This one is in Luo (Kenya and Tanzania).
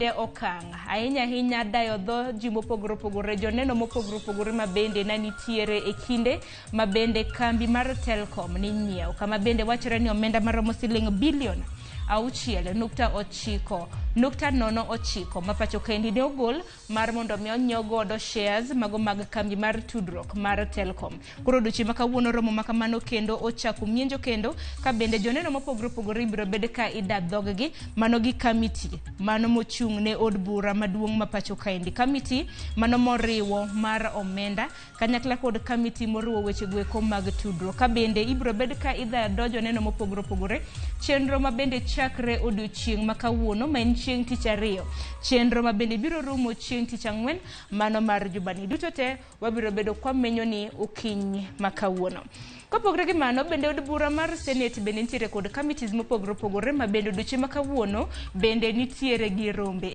bende okang' ahinya ahinya dayo dho ji mopogore opogore, joneno mopogore opogore ma bende ne nitiere e kinde ma bende kambi mar Telkom ni nyiewo, kama bende wachore ni omenda maromo siling bilion 6.9.09 ma pacho kaendi ne ogol mar mondo mi onyiew godo shares mago mag kambi mar tudruok mar Telkom. Koro odiochieng' ma kawuono romo ma kamano kendo ochako mienjo kendo ka bende joneno mopogore opogore ibiro bed ka ida dhoggi mano gi kamiti mano mochung' ne od bura maduong' ma pacho kaendi, kamiti mano moriwo mar omenda kanyakla kod kamiti moriwo weche goeko mag tudruok. Ka bende ibiro bed ka idha dho joneno mopogore opogore, chenro ma bende chakre odiochieng' ma kawuono ma en chieng' tich ariyo, chenro ma bende biro rumo chieng' tich ang'wen mano mar jumani. Duto te wabiro bedo kwamenyo ni okinyi ma kawuono. Kopogore gi mano, bende od bura mar Senate bende nitiere kod committees mopogore opogore ma bende odiochieng' ma kawuono bende nitiere gi rombe.